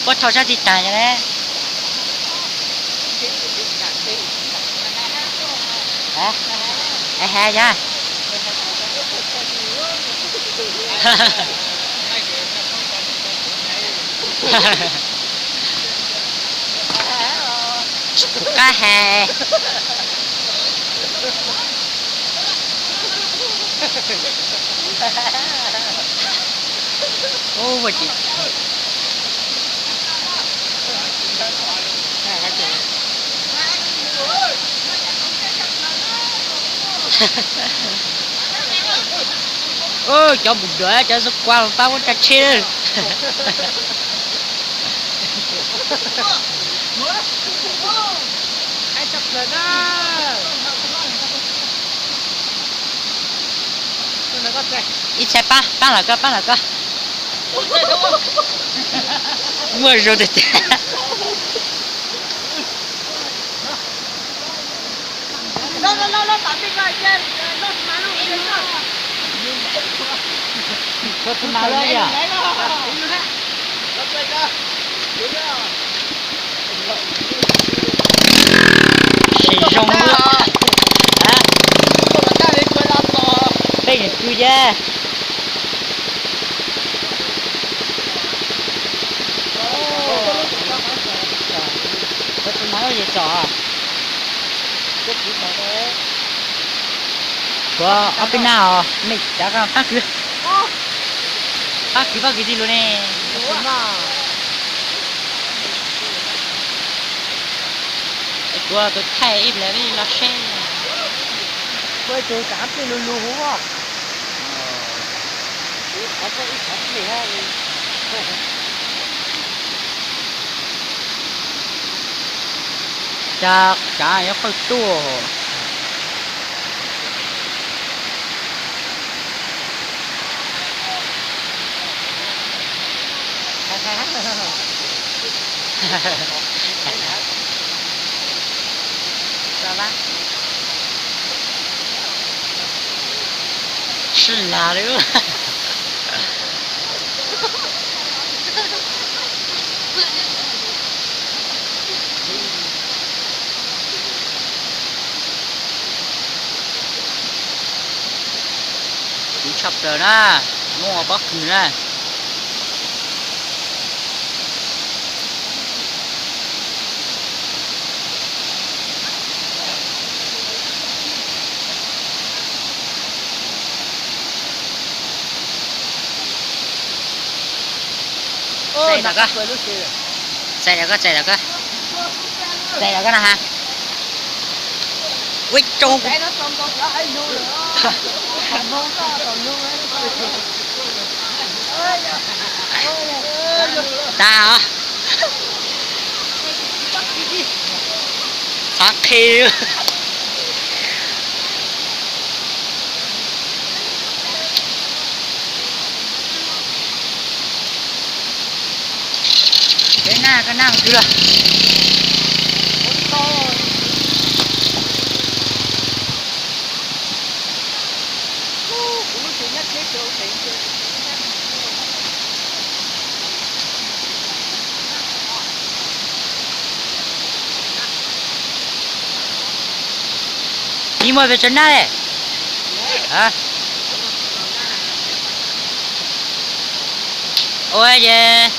Puab rho sab ti taag le. Ha, ha, tsis pum qab has. Ua ces cov mus duav, cov xab kua los pab muab tsa tsheb. Ib txhais pab, pab lawm koj, pab lawm koj. Muaj zoo tiag tiag. Tsis mas lawm yog. Tsis zoo lawm. Peb niam tub yab. Tsis mas lawm yog tso. Kuv ob peb nab os, mej cav qab kwv, pab kwv pab kwv tij lug ne. Kuv tus thaij ib pliag peb los seb. Cas, cas yuav qawj tuaj. Sib lag li. Kwv tshaj plaws na, muaj pob kws na. Txais lawm koj, txais lawm koj, txais lawm koj, txais lawm koj na ha. Ua tsaug. Tas os. Txhav qhi. Peb nab koj nab twg lawm? Ib muaj pes tsawg nab le? Ua ces